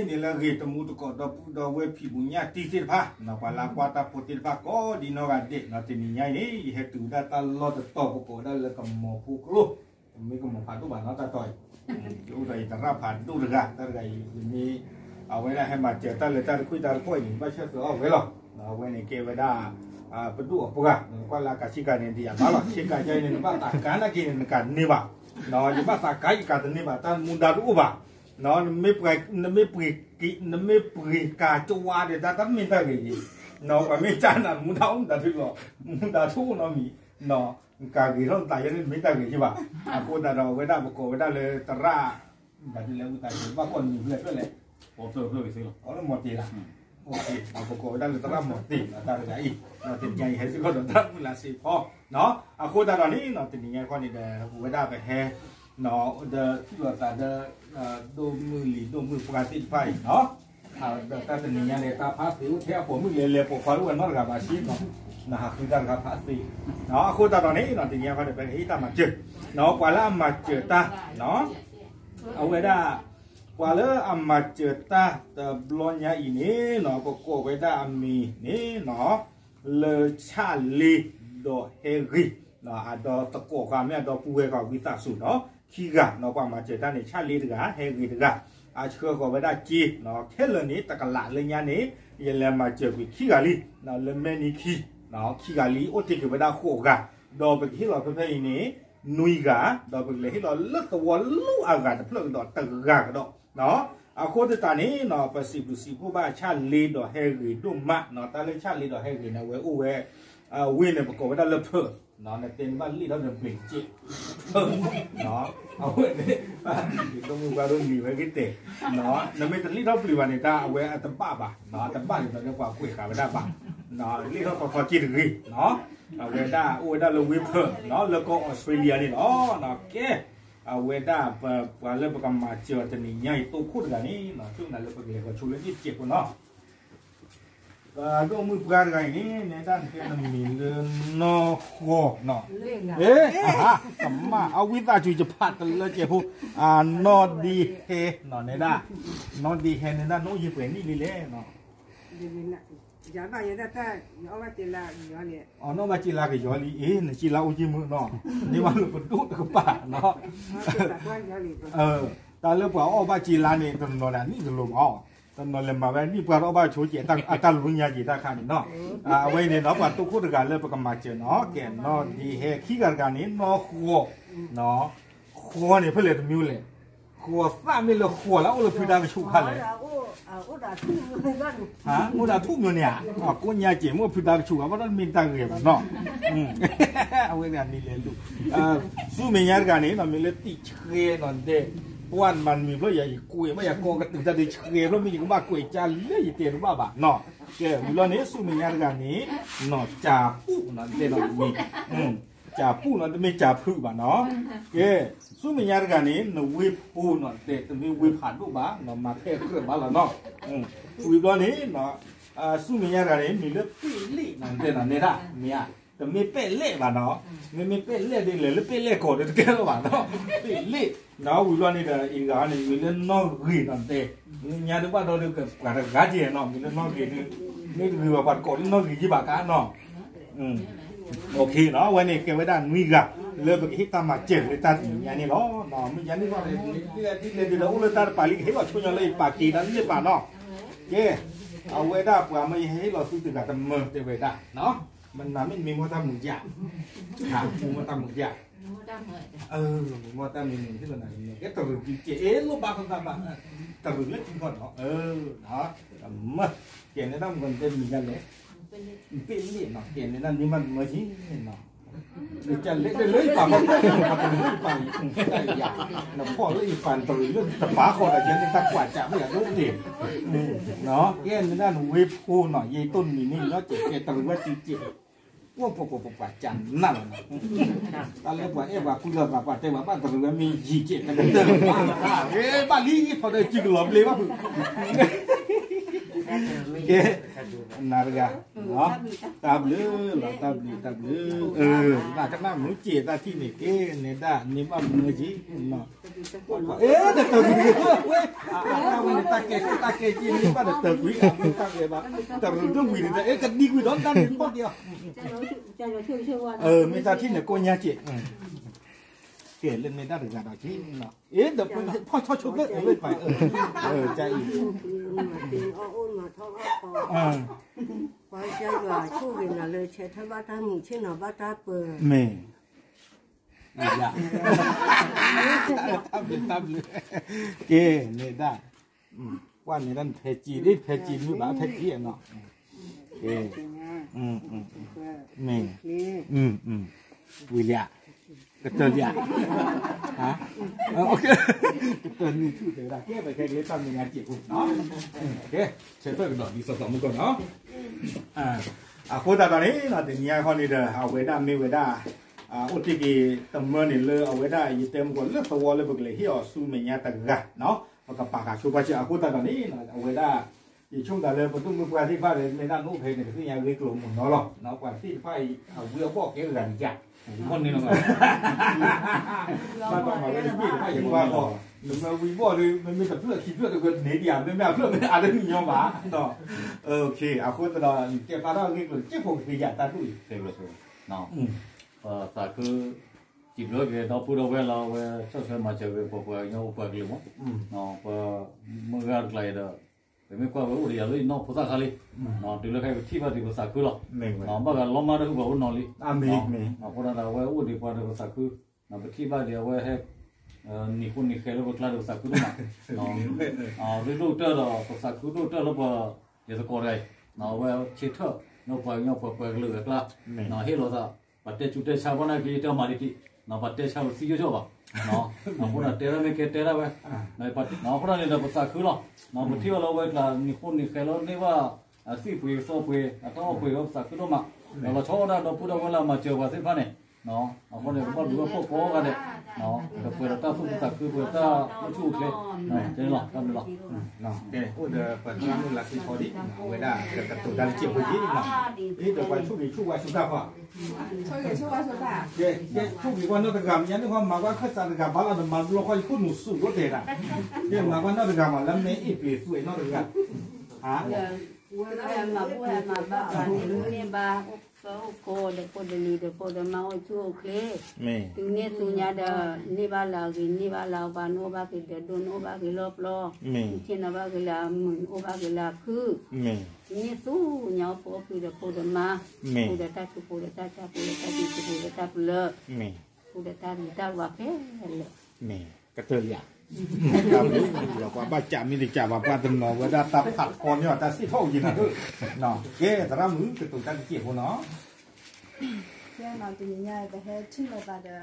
န့ၣ်လၢအဂ့ၢ်တမူတကိးဒီပုၢ်ဒီဝဲၢ်ဖံးဘူးညၣ်တံၢ်သ့ၣ်တဖၣ်, ပှၤလၢအကွၢ်တၢ်ဖိသ့ၣ်တဖၣ်ကိးဒံနီၢ်ဂၤဒဲး, တနံၤညါအံၤန့ၣ် ယဟဲတုၤဝဲဒၣ်တၢ်လီၢ်တတီၤ ပကိးဝဲဒၣ်လၢကမီၤဖိကျိ, မ့ၢ်ကမီၤဖးဒိၣ်ဘၣ်နီၤ တၢ်တီၤအံၤ, ယအိၣ်ဒီးယသရၣ်ဖးဒိၣ်တဂၤ, တၢ်တဂၤအံၤ ယမ့ၢ် အဝဲဒၣ်ဟဲမၤစၢၤတၢ်လၢတၢ်တခွံၣ်တၢ်တခီၣ်အံၤန့ၣ် ဘၣ်ဆၢၣ်သၢအီၣ်ဝဲလီၤ. အဝဲန့ၣ်ကဲဝဲဒၣ် ပဒိၣ်အပှၤ, ကွၢ်လၢအကၤဆ့ကၤန့ၣ် ဒ်ယၤဘၣ်လီၤ, ဆ့ကၤယါအံၤန့ၣ် နဘၣ်သးကါနာ်က့န့ၣ် နကၤတန့ၢ်ဘၣ်, ယဘၣ်သးကါယကၤတန့ၢ်ဘၣ် တၢ်မူဒါတအိၣ်ဘၣ်, နမ့ၢ်ပှ့ၤကၤကဝါဒီး တၢ်တမ့ၢ်တၢ်ဂ့ၤက့ၤ, ပှၤမ့ၢ်ကၢ်နၤ မူဒါအိၣ်မတၤဒုလီၤ, မူဒါတအိၣ်နီတမံၤ, နကၤဂ့ၤထီၣ်နသးယါန့ၣ် တမ့ၢ်တၢ်ဂ့ၤက့ၤဘၣ်. အဃိသတးဒီး အဝဲဒၣ်ပကိးဝဲဒၣ်လၢသရၣ် ဘၣ်ဒ်လဲၣ် ဝံသးစူၤ ဘၣ်ကိးနမံၤဖျၢၣ်ဖျၢၣ်လဲၣ်, အီမီၤတ့ၢ်လီၤ, ပကိးဝဲဒၣ်လၢသရၣ်မီၤတ့ၢ် တၢ်တဂၤအံၤ, တနံၤညါအံၤဟဲစ့ၢ်ကီးဒီးတၢ်မုၢ်လၢ်စ့ဖီ, အဃိသတးဒီးန့ၣ် တနံၤညါခီန့ၣ်ဒီး ပဝဲဒၣ်ပဟဲ ဒီးထံၣ်လိာ်သးဒီး ဒိၣ်မုၢ်လံၤဒိၣ်မုၢ်ပှၢ်သ့ၣ်တဖၣ်အံၤ, ဒီးတၢ်တနံၤညါန့ၣ် တၢ်ဖးသ့အိၣ်ထဲအပိာ်မုၣ်လဲၤလဲၤပိာ်ခွါအိၣ်ဝဲနီတဂၤဘၣ်ဆ့, နဟးဃုတၢ်တခါဖးသ့, အဃိသတးဒီးန့ၣ် တနံၤညါခီန့ၣ် ပကဟ့ၣ်တၢ်မၤစၢၤ ပှၤလၢအမၤစၢၤတၢ် အဝဲဒၣ် ပှၤလၢအမၤစၢၤတၢ်တဘျီညါအံၤန့ၣ် ပကိးဝဲဒၣ်အမံၤန့ၣ် လၢဆၣ်လ့ဒီးဟဲဂ့ၤ, အဒီသကိးဃီ မ့ၢ်အဒီပုၢ်ဝဲၢ်ဃီ ဝံသးစူၤဒီး ခံဂၤ ပှၤမၤစၢၤတၢ်န့ၣ် ဆၣ်လ့တဂၤ ဟဲဂ့ၤတဂၤ, အဆှၢဃီၤဝဲဒၣ်စ့ ခဲလၢာ်န့ၣ် တကလးလၢညါန့ၣ် ယလဲၤမၤစၢၤကွံာ်ခံဂၤလံ, လၢမဲၢ်နံၤခံ ခံဂၤလံ အိၣ်တ့ၢ်က့ၤဝဲဒၣ်ဃိးဂၤ, ဒီးပကဟ့ၣ်လီၤဖဲဖဲအံၤန့ၣ် နွံဂၤ, ဒီးပကလဲၤဟ့ၣ်လီၤလၢသဝီလၢအဂၤတဖျၢၣ်ကဒီးတဂၤကဒီး, အဃိသတးန့ၣ် ပစံးဘျုးစံးဖှိၣ်ဘၣ်ဆၣ်လ့ဒီးဟဲဂ့ၤဒိၣ်မး, တၢ်လၢဆၣ်လ့ဒီးဟဲဂ့ၤန့ၣ် အဝဲအိၣ်ဝဲ ဝ့ၢ်န့ၣ် ပကိးဝဲဒၣ်လၢဖၢး, နတဲနဘၣ်လ့ၣ်ထီၣ်ဒီးဘျ့းစ့ၢ်, ဖၢး, အဝဲန့ၣ် ဒိၣ်မုၢ်ပှၢ်ဒိၣ်မံၤဝဲက့ၤတဲာ်, နမ့ၢ်တလ့ၣ်ထီၣ်ဘျ့းဘၣ်န့ၣ် တၢ်အဝဲအတဘၣ်ဘၣ်, တဘၣ်န့ၣ်ဒီးပှၤကွဲးဃာ်ဝဲဒၣ်ဘၣ်, လ့ၣ်ထီၣ်ထီထီက့ၤတဂ့ၤ, အဝဲဒၣ်အိၣ်ဝဲဒၣ်လၢဝ့ၢ်ဖၢး လၢကီၢ်အီစထြ့လယါန့ၣ်လီၤ, ကဲ, အဝဲဒၣ်ပှၤလၢပကမၤစၢၤအီၤတနံၤညါအံၤ သိခိၣ်တဂၤန့ၣ် ဆိကမိၣ်လၢပကလဲၤဂီၤဆိလၢဒ်စဲးဖိနီၤ ဒိၣ်မုၢ်ပှၢ်တဂၤအံၤန့ၣ် နဲဒၣ်နတဲနမံၤလၢနီၢ်ဃီနီၤ, ကမၣ် အဝံသးစူၤယဖးတလၢကဲးဖိ, နီၢ်ဒ့ဟဲနီၤ နဲဒၣ်, နီၢ်ဒ့ဟဲနဲဒၣ် နအိၣ်ယံၤပှဲၤနံၣ်လံလဲၣ်နီၤ, ယဘၣ်ယဲဒၣ်တၢ် ယအီၣ်ဘၣ်စ့လါကယီၤလံ, အနီၢ်ဘၣ်စ့လါကယီၤလံ, အ့ နစ့လါအိၣ်ယံၤမုၢ်နီၤ, န့ၢ်ဘၣ်လၢပဒိၣ်တကပၤနီၤ တၢ်လၢပှၤအီၣ်ဘၣ်စ့လါန့ၣ် တနီၤဒၣ်နံၣ်တလိၤဘၣ်, တနီၤလဲၤမၤဝဲနံၣ်ပှၢ်တအီၣ်ဘၣ်ဆိကဲး အတၢ်လူညါက့ၤတၢ်ခါန့ၣ်နီၤ, အဝဲန့ၣ်ဒီးပှၤသိခိၣ်တဂၤလၢပကမၤစၢၤနီၤ, ကဲနီၢ်ဒ့ဟဲခံဂၤတဂၤန့ၣ် နီၢ်ဃီ, ဃီန့ၣ်ဖဲလဲၣ်တမံၤလဲၣ်, ဃီသၣ်မ့ၢ်လၢဃီလၢအိၣ်လၢဖုတၢ်ကဆူၣ်ခါလဲၣ် အိၣ်ဒၣ်ထူၣ်မ့ၢ်န့ၣ်ဧါ, ကိးညါကဲး မ့ၢ်ဖုတၢ်ကဆူၣ်ခါ ဘၣ်ဒီးမ့ၢ်တၢ်ဂ့ၤဘၣ်နီၤ, အဝဲန့ၣ်န့ၣ်လဲၤလူၤ, ဆူမဲာ်ညါတဂၤန့ၣ် မ့ၢ်လၢတံာ်ဆှဲနီၤဒဲး, ပှၤမၤနမံၤဖျိယၤ ယကွဲးဘၣ်ယၤကိးကတုၤတၢ်ဒုးဆှဲဖျိမ့ၢ် ယကဘၣ်ကွဲးကၢ်လၢယတဲတဘၣ်ဘၣ်နီၤ, ကဲဝံၤလီၤန့ၣ် ဆူမဲာ်ညါတဂၤန့ၣ် နီၢ်ကၠၢ်ပူၣ်နီၤဒဲးနီၤ, ကၠၢ်ပူၣ်နီၤ တမ့ၢ်ကၠၢ်ဖုးဘၣ်နီၤ, ကဲ ဆူမဲာ်ညါတဂၤန့ၣ် နဝ့ၢ်ဖိနီၤဒဲး တမ့ၢ်ဝ့ၢ်ဖးဒိၣ်ဘၣ်နီၤ မၤထဲကြၢးဘၣ်လီၤနီၤ, ဝံၤဘျီန့ၣ် ဆူမဲာ်ညါတဂၤန့ၣ် မံၤလၢပ့ၣ်လ့ၣ်နီၤ တဲနီၤ နဲဒၣ် မ့ၢ်ဧါ, တမ့ၢ်ပဲၣ်လဲၣ်ဘၣ်နီၤ, မ့မ့ၢ်ပဲၣ်လဲၣ်ဒ်လဲၣ် လၢပ့ၣ်လဲၣ်ကီးဒီးတကဲလၢၤဘၣ်နီၤ, ပ့ၣ်လ့ၣ်နီၤ, ဝံၤဘျီန့ၣ်ဒီး အံၤတဂၤန့ၣ် မံၤလၢနီၢ်ဂ့ၤနီၤဒဲး, ညါဒုးဘၣ်ဒီးပှၤတဂၤကဲနီၤ မံၤလၢနီၢ်ဂ့ၤဒုး, မ့ၢ်တဂ့ၤဘၣ် ပှၤတကိးလၢနီၢ်ဂ့ၤယံၤဘၣ်ကါနီၤ နီၤ, အဝဲန့ၣ်ကဲဝဲဒၣ်နွံဂၤ လၢပကဟ့ၣ်တၢ်မၤစၢၤလၢတၢ်တနံၤညါန့ၣ်လီၤ. မုၢ်ယါန့ၣ်ဘၣ် ဒ်လဲၣ်ဒ်လဲၣ်ဒီး အိၣ်လၢတၢ်တပာ်လံ ကဟ့ၣ်လီၤဆိညီလၢယပာ်က့ၤတၢ်န့ၣ်ဘၣ်နီၤ. ကဲ, အဝဲဒၣ်ပှၤမၢယဟဲဟ့ၣ်လီၤသုတဂၤတမၢတဲဝဲဒၣ်, မနၤမ့ၢ်မံၤမီၢ်တၢ်မုာ်ယါ, မံၤမီၢ်တၢ်မုာ်ယါ, မံၤမီၢ်တၢ်မုာ်မံၤ ဟ့ၣ်လီၤနၤတမၢ ကဲတရူးကံကဲ အဲၣ်လိၣ်ဘၣ်ခီသးဘၣ်, တရူးလၢကံခီနီၤ, မၢ, ကဲန့ၣ်တၢ်မုာ်ကီၢ်န့ၣ်တဲမံၤယါလဲၣ် ပ့ၣ်လ့ၣ်နီၤ ကဲန့ၣ်ဒၣ်န့ၣ်မးမၢယံၤနီၤ, လၢယပာ်ဖီၣ်တၢ် ပတရူးလၢယပာ်ယၤ, နဖီၣ်လၢယပာ်တရူးလၢတပာ်ဃီဒီး ယဲန့ၣ်တၢ်ကွၢ်စးဖဲယၤဒိၣ်တ့ၢ်, ကဲန့ၣ်ဒၣ်နဝ့ၢ်ဖိနီၤ ယတိၢ်နံၤန့ၣ် ညီကဲးကဲးတရူးဝဲစုစဲး, ပှၤပှၤပှၤပှၤစးနၢ်လီၤနီၤ, တၢ်လၢပှၤအဲၣ်ပှၤကွံလီၤသး ပှၤတဲပှၤဘၣ်တရူးဝဲမ့ၢ်ယံၤကဲးတကတၢၢ်, ဘၣ်လံ ထီၣ်ဒီးစုကလီၤဘျ့ဘၣ်ဖုး ကဲ, နၤတဂၤ, တၢ်ဘျုးလီၤ, တၢ်ဘျုး တၢ်ဘျုး, အၢ, နကနၣ်မုာ်က့ၤတၢ်ထံၣ်န့ၣ်က့ၤ နဲဒၣ် န့ၢ်ဘၣ်မုာ်က့ၤ, အ့ တတၢၢ်ကွံာ်, ဝဲ, တၢ်ဝဲန့ၣ် တၢ်ကဲက့ၤ တၢ်ကဲက့ၤန့ၢ်ဘၣ်တတၢၢ်ကွံာ်, တၢ်ဘျုးဘၣ်, တၢ်ရူးဒိၣ်ဝံၤန့ၣ် အ့ ကဒံကွံာ်ဒီးတၢ်န့ၣ်ဘၣ်က့ၤအီၤ, အၢ မ့ၢ်တၢ်ထံၣ်န့ၣ်ကိးညါက့ၤ ကဲ လၢနဲဒၣ်တဂၤဒီးက့ၤ, အ့ ဒီးဖီၣ်ဆီဆိဖျၢၣ် အ့ အ့ ပှၤယွၤဆိၣ်ဂ့ၤနၤလၢဆဲးထၢၣ်ဘၣ်တၢ်မုာ် ဆ့ၣ်နီၤဘၣ်တၢ်ပၢၤ, မ့ၢ်, တၢ်ဘျုး တၢ်ဘျုး, ကဲ နဲဒၣ်, ကွၢ်နဲဒၣ် နဖဲက့ၤဒ် ဖဲက့ၤမုာ်ဘၣ် ဖဲက့ၤနီၤ, ကဲ, မ့ၢ်, ဝံၤလံဧါ, ကတၢၢ်လံဧါ, ကတၢၢ်နံၣ်ဆူၣ်တဲဝဲဒၣ် ကဲ ပခဲက့ၤတၢ်မဲာ်ညါစ့ၢ်ဖိနီၤ, ကဲ, ဆဲးဖျၢၣ်ကဒီးဒ်သိးသိးမုၢ်ကီၢ်နီၤ, အဃိသတးဒီးန့ၣ် တနံၤအံၤဃီန့ၣ်ဒီး အဝဲဒၣ်မ့ၢ်ဝဲဒၣ် အိၣ်တ့ၢ်က့ၤတမၢန့ၣ်လၢအဝဲဒၣ် ယတဲမုၢ်ကီၢ်လၢသဝီလၢပကလဲၤဟ့ၣ်အီၤဆူမဲာ်ညါတဂၤနီၤ, ပကပာ်ဃာ်ဆိပှၢ်စၢၤ အဃိသတးဒီးန့ၣ် အဝဲဒၣ် ယဆိကမိၣ်သးလၢပဒိၣ်မုၣ်ပှၢ်သ့ၣ်တဖၣ်ဒီး မ့ၢ်ဒၣ်နအိၣ်ဖဲန့ၣ် ကသ့ၣ်ညါဂ့ၢ်ကျိၤမုာ်နီၤလီၤ, ပှၤသ့ၣ်တဖၣ်အံၤ အဝံအဘီၣ်ကဲဂၤန့ၣ်ယါ, မ့ၢ်န့ၣ်လီၤ, ဘၣ်တၢ်မၤဝဲတဘ့ၣ်တဖၣ်ယကွၢ်ဃီ, နမ့ၢ်ဝံဘီၣ်ဒီး မ့မ့ၢ်တဖျၢၣ်ခံဖျၢၣ်တဂၤန့ၣ်ဒံးဧါ, မ့မ့ၢ်အဖျၢၣ်မ့ၢ်အါတမံၤညီဘၣ်, အဃိသတးဒီး နတဲဖျါထီၣ်ဂ့ၢ်ကျိၤ က့ၢ်ဖိကသ့ယၤတၢ်ဒိၣ်အံၤ ပသးခု, စံးဘျုးက့ၤဒီပုၢ်ဒီဝဲၢ်လၢအဝဲ ဆီၣ်ထွဲမၤစၢၤဝဲ ပပှၤကညီပပှၤကလုာ်မး, ပမုၢ်ဂၤတကျါအံၤဒီး ပမ့ၢ်ကွၢ်ဝဲအိၣ်ဒီးယၤလၢယနီၢ်ဖိသၣ်ခါလံ, တုၤလၢခဲအံၤပထံၣ်ဘၣ်ဒံးပသးခုလီၤ, ဘၣ်ဂၤလီၤမၢ်တဟူဘၣ်အိၣ်နီၤလံ, အဃိသတးဒီးအဝဲအိၣ်ဒံးပှၤဒီးပသးခု, ပထံၣ်ဘၣ်ဒံးအဝဲဟဲ နံၤဃိနံၤဃဲလၢပကျါဒီးပသးခုဒိၣ်မး, ရ့ဒိၣ်ကတၢၢ်ဒီး ပသးခုဒိၣ်ကတၢၢ်လၢပ ယသကိးတဂၤအံၤ, အဝဲဆ့ထၢၣ်လၢပှၤကညီပှၤပှၤကလုာ်အကျါ, ဟ့ၣ်လီၤသး, ပှၤတဲစူတဲဆါဘၣ်နာ်က့ တမၤဒံးတံၢ်, ပှၤတဲဆါပသံယိယိဘၣ်, အဃိန့ၣ် တဲဒၣ်မ့ၢ်ကဲတဲဒၣ်ဝဲ, အဃိန့ၣ်ဒီးပသးခုလီၤ, ပထံၣ်ဘၣ်လၢအဝဲကျါ နံၤဃိနံၤဃဲလၢန့ၢ်ဘၣ် အသံၣ်ပှ့ၤသီပှ့ၤ အတၢ်အီၣ်ပှ့ၤလၢပသးခုဒိၣ်မး, ဒီးလီၤဆီဒၣ်ဒီပုၢ်ဒီဝဲၢ်လၢအမၤစၢၤပှၤသ့ၣ်တဖၣ်န့ၣ်, အဃိန့ၣ် ပဘၣ်ဘျုးဘၣ်ဖှိၣ်ကိးဂၤဒဲး, ဒီးပှဲၤဒီးတၢ်သူၣ်ခုသးခု ပှဲၤတၢ်အိၣ်ဆူၣ်အိၣ်ချ့, တဲလီၤ တၢ်ဘျုးလီၤ အိၣ်ဒီးပသရၣ်မုၣ်လၢခံခီဒံး, အဝဲဒၣ်ကကတိၤတၢ်လၢစဲးဖိက့ၤနီၤ, အ့ ဒီးပှၤဆိၣ်ဂ့ၤဆိၣ်ဝါဆိတၢ်ဃီ, ဆိၣ်ဂ့ၤဆိၣ်ဝါဆိတၢ်, ကဲ ကဲ ဆိၣ်ဂ့ၤဝဲနီၢ်တဂၤ မ့ၢ်ညါန့ၣ်ဃီ မၤကွၢ်ခၢၣ်စးတဂၤဘၣ်လီၤ နမၤဘျီဃီယခိၣ်နူာ်စူၤလိတဲဒၣ်, ကဲ မၤကွၢ်နီၢ်တဂၤမး လၢမဲအ့ၣ်ပျ့ၤသူအဲၣ်နီၢ်တဂၤ ဝဲမၤဘူၣ်ဝဲမၤဘါ ပှၤန့ၣ်န့ၢ်ဘၣ် အိၣ်ဖိအိၣ်ဖိဒီးဖိဒီးလံၤဒီးဖိဒီးမါအိၣ်ဆူၣ်အိၣ်ချ့, တုၤန့ၢ်သူညါဒီး န့ၢ်ဘၣ်လၢအဂ့ၤ န့ၢ်ဘၣ်လၢအဝါ နအိၣ်ဘၣ်က့ၤဒီးဒိၣ် နအိၣ်ဘၣ်က့ၤလီၢ်ပျီ, နဆ့ၣ်နီၤဘၣ်က့ၤလၢအမုာ် နအိၣ်ဘၣ်က့ၤလၢအဖု, န့ၢ်သူညါအိၣ်ဖိအိၣ်ဖုဒီးဖိဒီးမါ, ဖိဒီးတၢ်ထူဖိဒီးတၢ်ဆါ ဖိဒီးတၢ်စံး ဖိဒီးတၢ်ပလၢ, ဖိဒီးတၢ်ဂ့ၤတၢ်ဝါဖဲလဲၣ် ကတၢၢ်ယၤ, ပှၤဘၣ်ကးမ့ၢ်တကးဘၣ် ပှၤတနီၤဝဲဒၣ်တၢ်ဖးထီန့ၢ်အီၤ တၢ်စံးထီၣ်အံၤနၤ, ကဲ သရၣ်မုၣ် ကတိၤတၢ်တစဲးဖိနီၤ, ကဲနီၤ တနံၤညါ ပဟဲထံၣ်လိာ်သးဒီး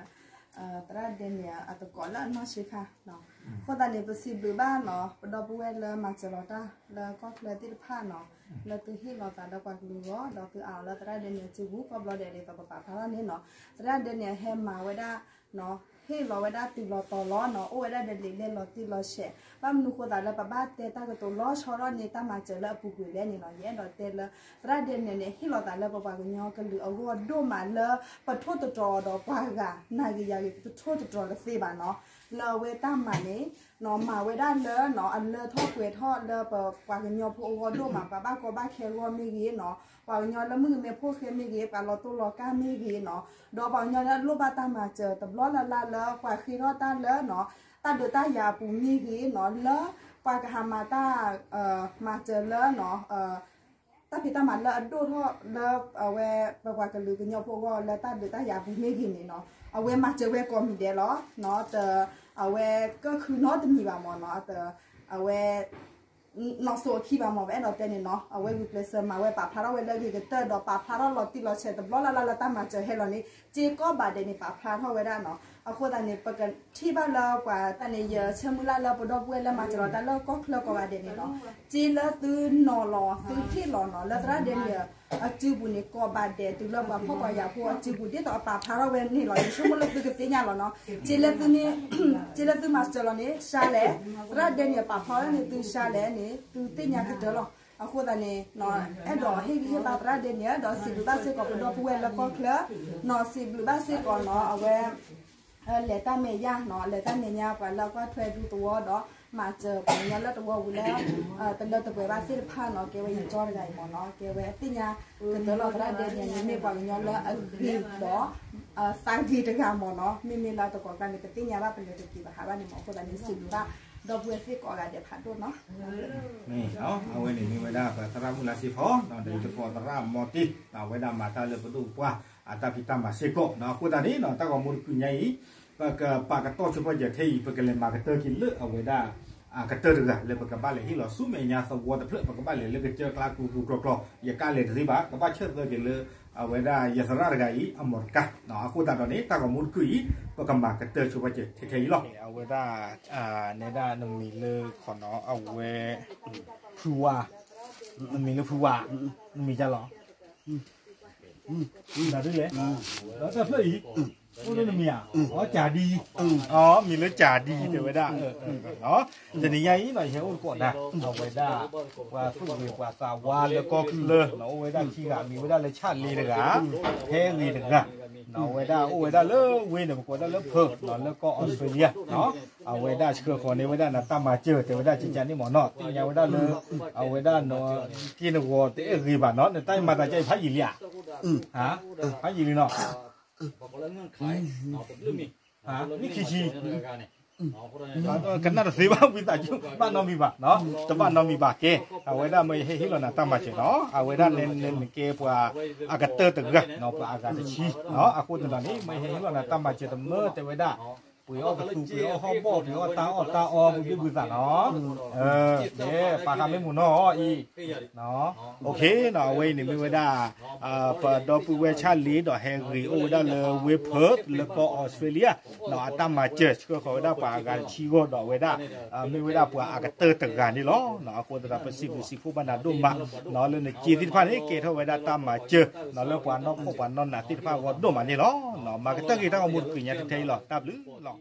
သရၣ်ဒဲန့ၣ် အသကိးလၢအနီၢ်ဆံးခါ, အဃိသတးန့ၣ် ပစံးဘျုးဘၣ်နီၤ ပဒီပုၢ်ဝဲၢ်လၢမၤစၢၤလီၤတၢ်လၢကီၢ်ချၢသ့ၣ်တဖၣ်နီၤ, လၢသုဟ့ၣ်လီၤသးဒီးပှၤကလုာ်အဂီၢ် ဒီးသုအးလီၤလၢသရၣ်ဒဲန့ၣ်အစုပူၤ ကိးဘျီဒဲးန့ၣ် ပပာ်ဖျါထီၣ်န့ၣ်နီၤ, သရၣ်ဒဲန့ၣ် အဟဲမၤဝဲဒၣ် ဟ့ၣ်လီၤဝဲဒၣ်တုၤလီၤတီၤလီၤနီၤ, အိၣ်ဝဲဒၣ်ဒီးလံာ်လဲၢ်လီၤတံၢ်လီၤဆဲး, ဘၣ်မနုၤဃိသးလၢပဘၣ်တဲတၢ်ကတိၤလီၤဆီထီၣ်န့ၢ်တၢ်မၤစၢၤလၢအပူၤကွံာ်လဲၣ်န့ၣ်နီၤ, ယအဲၣ်ဒိးတဲလၢ သရၣ်ဒဲန့ၣ်န့ၣ် ဟ့ၣ်လီၤသးလၢပပှၤကညီကလုာ်အဂီၢ်ဒိၣ်မးလၢ ပထိၣ်သတြီၤဒီးပှၤဂၤ နာ်က့ၤယၤက့ၤ ပထိၣ်သတြီၤတသ့ဘၣ်နီၤ, လၢအဝဲတၢ်မၤန့ၣ် မၤဝဲဒၣ်လၢ အလၢထီၣ်ပှဲၤထီၣ်လၢပပှၤကညီဖိအဂီၢ်ဒိၣ်မး, ပှၤဘၣ်ကီဘၣ်ခဲအဂီၢ်မ့ၢ်ဂ့ၤနီၤ, ပှၤကညီလၢမုၣ်ကမဲဖိဃဲမ့ၢ်ဂ့ၤ, ပှၤလီၤတိၢ်လီၤကၢ်မ့ၢ်ဂ့ၤနီၤ, ဒီးပှၤကညီလၢအလိၣ်ဘၣ်တၢ်မၤစၢၤတဘျီလၢ်လၢ်လၢပှၤဃ့ထီၣ်တၢ်လၢ တၢ်ဒုးတၢ်ယၤအပူၤမ့ၢ်ဂ့ၤနီၤ, လၢပှၤကဟးမၤတၢ် မၤစၢၤလၢ တၢ်ဖံးတၢ်မၤလၢအဒိၣ်ထီၣ်လၢ အဝဲပပှၤကလုာ်ကညီဖိအဂီၢ်လၢတၢ်ဒုးတၢ်ယၤအပူၤမ့ၢ်ဂ့ၤန့ၣ်နီၤ, အဝဲမၤစၢၤဝဲကိးမံၤဒဲးလီၤ. အဝဲကၢၢ်ခုနီတမံၤဘၣ်မၢ်နီၤ, အဝဲ နီၢ်စိၤအခံဘၣ်မၢ် ပအဲၣ်ဒိးတဲန့ၣ်နီၤ, အဝဲဂုာ်ကျဲးစၢးမၤဝဲပာ်ဖျါထီၣ်ဝဲလၢအဂ့ၤကတၢၢ်ဒီးပာ်ဖျါထီၣ်လီၤတံၢ်လီၤဆဲးတဘျီလၢ်လၢ်လၢတၢ်မၤစၢၤဟဲလီၤန့ၣ် စ့ကိးဘၣ်ဒဲးန့ၣ် ပာ်ဖျါထီၣ်ဝဲဒၣ်နီၤ. အဃိသတးန့ၣ် ပကထံၣ်ဘၣ်လၢပှၤတၢ်န့ၣ် ယဆၢမုၢ်လၢ်လၢပဒီပုၢ်ဝဲၢ်လၢမၤစၢၤလီၤတၢ်လၢကီၢ်ချၢကိးဂၤဒဲးန့ၣ်နီၤ, စ့လၢသုနီၤလီၤ သုဟ့ၣ်လီၤနီၤ လၢသရၣ်ဒဲန့ၣ် အစုပူၤန့ၣ် ကိးဘၣ်ဒဲးတုၤလၢပှၤဖှီၣ်ပှၤယာ်ဖိအစုပူၤ ဒ်သိးအပာ်ဖျါထီၣ်ဝဲန့ၣ်လီၤ. ယဆိကမိၣ်လၢသုကသ့ၣ်ညါလီၤနီၤ, စ့လၢသုမၤစၢၤလီၤန့ၣ် ရှါလဲၣ်, သရၣ်ဒဲန့ၣ် ပာ်ဖျါထီၣ်န့ၢ်သုရှါလဲၣ်န့ၣ် သုသ့ၣ်ညါကတၢၢ်လီၤ. အဃိသတးန့ၣ် အဲၣ်ဒိးဟ့ၣ်ဂံၢ်ဟ့ၣ်ဘါသရၣ်ဒဲန့ၣ် ဒီးစံးဘျုးဘၣ်စ့ၢ်ကီးပဒီပုၢ်ဝဲၢ်လၢကီၢ်ချၢ, နီၢ်စံးဘျုးဘၣ်စ့ၢ်ကီးနီၢ် အဝဲ လဲၤတၢ်မဲာ်ညါနီၢ် လဲၤတၢ်မဲာ်ညါပှၤလၢကွၢ်ထွဲဒူသဝီဒီး မၤစၢၤပှၤကညီလၢသဝီပူၤလၢ တလၢတပှဲၤဘၣ်သ့ၣ်တဖၣ်နီၢ် ကဲဝဲယကၠီတဂၤအံၤမ့ၢ်နီၢ် ကဲဝဲသ့ၣ်ညါ ကတၢၢ်လီၤသရၣ်ဒဲန့ၣ် မ့ၢ်ပှၤကညီလၢအဂ့ၤဒီး သးဂ့ၤတဂၤမ့ၢ်နီၢ် မ့မ့ၢ်လၢတကိးကျါန့ၣ် ပသ့ၣ်ညါဘၣ်ပလဲၤတက့ၤဘၣ်ဟးဘၣ်န့ၣ်မ့ၢ် အဃိသတးန့ၣ် စံးဘျုးဘၣ် ဒီပုၢ်ဝဲၢ်သ့ၣ်ကိးဂၤဒဲးဖးဒိၣ်နီၢ် အဝဲန့ၣ်မ့ၢ်ဝဲဒၣ်ပသရၣ်မုၣ်လါစ့ဖီ ဒီးယသကိးသရၣ်မီတ့ၢ် အဝဲဒၣ်မၤတၢ်လၢပဒိၣ်ပပှၢ် အတၢ်ဖံးတၢ်မၤစ့ၢ်ကီး အဃိသတးန့ၣ် တၢ်ဂီၤမူတကုာ်ညါအံၤ ပကပာ်ကတီၢ်ဆိပာ်စၢၤထဲအံၤ ပကလဲၤမၤကတၢၢ်က့ၤလၢအဝဲဒၣ် အကတၢၢ်တဂၤလၢပကဘၣ်လဲၤဟ့ၣ်လီၤဆူမဲာ်ညါသဝီတဖျၢၣ် ပကဘၣ်လဲၤလၢကစၢၢ်ကျါကျိၤကျိၤကျီၤကျီၤ ယကလဲၤတသ့ဘၣ် ကဘၣ်ဆၢထၢၣ်က့ၤလၢအဝဲဒၣ်ယသရၣ်တဂၤအံၤ အမီၢ်တကါ အဃိသတးဒီးန့ၣ် တၢ်ဂီၤမူတကုာ်အံၤ ပကမၤကတၢၢ်ဆိပာ်စၢၤထဲထဲအံၤလီၤ. အဝဲဒၣ် နဲဒၣ်နမံၤလၢခီနီၤ အဝဲ ဖုဝါ နမံၤလၢဖုဝါ နမံၤဒ်လဲၣ် ဒ်လဲၣ် ဒီးတၢ်ဖျၢၣ်အံၤ အိၣ်လၢနမံၤဧါ အီ ကၠၤဒံ အီ မံၤလၢကၠၤဒံ တဲဝဲဒၣ် တနံၤညါအံၤနီၤ ယဟဲအိၣ်သကိးနၤ အဝဲဒၣ် ပှၤသူၣ်ဂ့ၤပှၤသးဝါလၢကီၢ်ချၢနီၤ အိၣ်ဝဲဒၣ်ခံဂၤ မံၤဝဲဒၣ်လၢဆၣ်လ့တဂၤ ဟဲဂ့ၤတဂၤ အဝဲဒၣ်အိၣ်ဝဲဒၣ်လၢဝ့ၢ်န့ၣ် ပကိးဒၣ်လၢဖၢနီၤ လၢကီၢ်အီစထြ့လယါ အဝဲဒၣ်ဆှၢဃီၤန့ၢ်ဝဲဒၣ်နတၢ်မၤစၢၤ တဲဝဲဒၣ်ကကန့ၣ်မ့ၢ်နီၤ သ့ၣ်ညါဝဲဒၣ်လၢ အဝဲဒၣ်နီၤ က့ၢ်နဂီၤတအဲၣ်ဂ့ၤဘၣ်နီၤ နတၢ်မၤသးကဲအံၤဖးယံာ်လံဧါ ဖးယံာ်လံနီၤ နံၣ်ခံဆံ ကနၣ်တသ့ဘၣ် ဝံသးစူၤ ဘၣ်နီတမံၤဘၣ် တဘၣ်နီတမံၤဘၣ် ကဲ အဝဲဒၣ်မ့ၢ်ယဟဲဟ့ၣ်လီၤနၤတၢ်မၤစၢၤနီၤ အဝဲဒၣ်နကဲပှၤအကတၢၢ်တဂၤနီၤ ပှၤအဂၤတဆံ အဃိသတးန့ၣ် မ့ၢ်ယဟဲဟ့ၣ်လီၤနၤတၢ်မၤစၢၤတမၢ တဲဝဲဒၣ် ပှ့ၤအီၣ်ကသူ ပှ့ၤအီၣ်ဟီၣ်ဘီၣ် ပှ့ၤအီၣ်တၢ်အီၣ်တၢ်အီ ဘုဘ့ၣ်ဘုသးနီၤ ကဲပာ်ဃာ်မ့ၢ်မုာ်နီၢ်အီၤအံၤ အဝဲအံၤန့ၣ်မ့ၢ်ဝဲဒၣ် ပဒီပုၢ်ဝဲၢ်ဆၣ်လ့ဒီးဟဲဂ့ၤအိၣ်ဝဲဒၣ်လၢဝ့ၢ်ဖၢၣ် လၢကီၢ်အီစထြ့လယါ အတၢ်မၤစၢၤဆှၢဃီၤဝဲဒၣ်ပှၤအဂၤတဆံဂီၢ်ဒီးအဝဲဒၣ် မ့ၢ်ဝဲဒၣ်ပှၤအကတၢၢ်တဂၤန့ၣ်လီၤ. အဃိသတးဒီးပစံးဘျုးစံးဖှိၣ်ဘၣ်နၤဒိၣ်မး လၢနစ့သ့ၣ်တဖၣ်န့ၣ် ကဲထီၣ်ဝဲဒၣ်တၢ်မၤစၢၤ လၢပှၤနီၢ်ခိၣ်ပှၤနီၢ်နးသ့ၣ်တဖၣ်အဂီၢ်ဒိၣ်မးန့ၣ်လီၤ. မၤကတၢၢ်က့ၤတၢ်ဂီၤမူတကုာ်ညါထဲထဲအံၤလီၤ. တၢ်ဘျုးလီၤ.